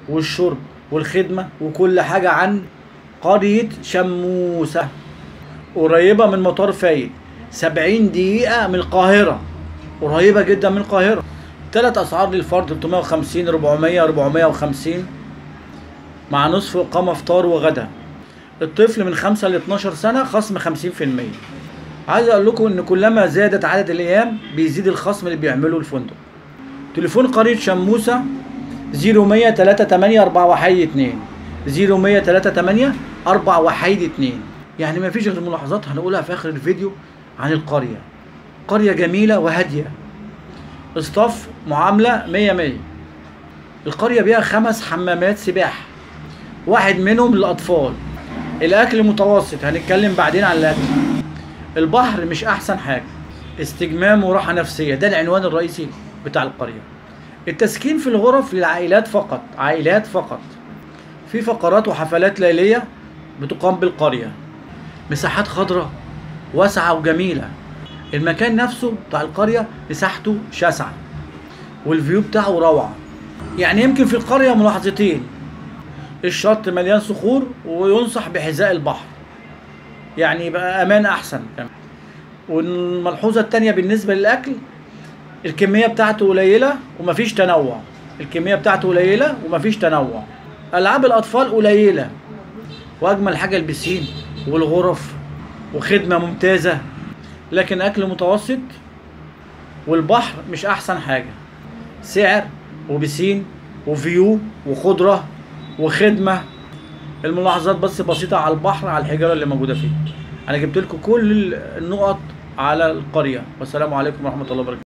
والشرب والخدمة وكل حاجة عن قرية شموسة. قريبة من مطار فايد، 70 دقيقة من القاهرة، قريبة جدا من القاهرة. 3 أسعار للفرد، 350، 400، 450، مع نصف إقامة فطار وغدا. الطفل من 5 ل 12 سنة خصم 50%. عايز أقول لكم إن كلما زادت عدد الأيام بيزيد الخصم اللي بيعمله الفندق. تليفون قرية شموسة 0100 38 412، 0100 38 412. يعني ما فيش غير ملاحظات هنقولها في آخر الفيديو عن القرية. قرية جميلة وهادية، اصطف معاملة 100 100. القرية بيها 5 حمامات سباحة، واحد منهم للأطفال. الأكل متوسط، هنتكلم بعدين عن الأكل. البحر مش أحسن حاجة. استجمام وراحة نفسية، ده العنوان الرئيسي بتاع القرية. التسكين في الغرف للعائلات فقط، عائلات فقط. في فقرات وحفلات ليلية بتقام بالقرية. مساحات خضراء واسعة وجميلة. المكان نفسه بتاع القرية مساحته شاسعة والفيو بتاعه روعة. يعني يمكن في القرية ملاحظتين: الشط مليان صخور وينصح بحذاء البحر، يعني يبقى امان احسن. والملحوظة التانية بالنسبة للاكل، الكمية بتاعته قليلة ومفيش تنوع. الكمية بتاعته قليلة ومفيش تنوع. العاب الاطفال قليلة. واجمل حاجة البسين والغرف وخدمة ممتازة، لكن اكل متوسط والبحر مش احسن حاجة. سعر وبسين وفيو وخضرة وخدمة. الملاحظات بس بسيطة على البحر، على الحجارة اللي موجودة فيه. انا جبت لكم كل النقط على القرية. والسلام عليكم ورحمة الله وبركاته.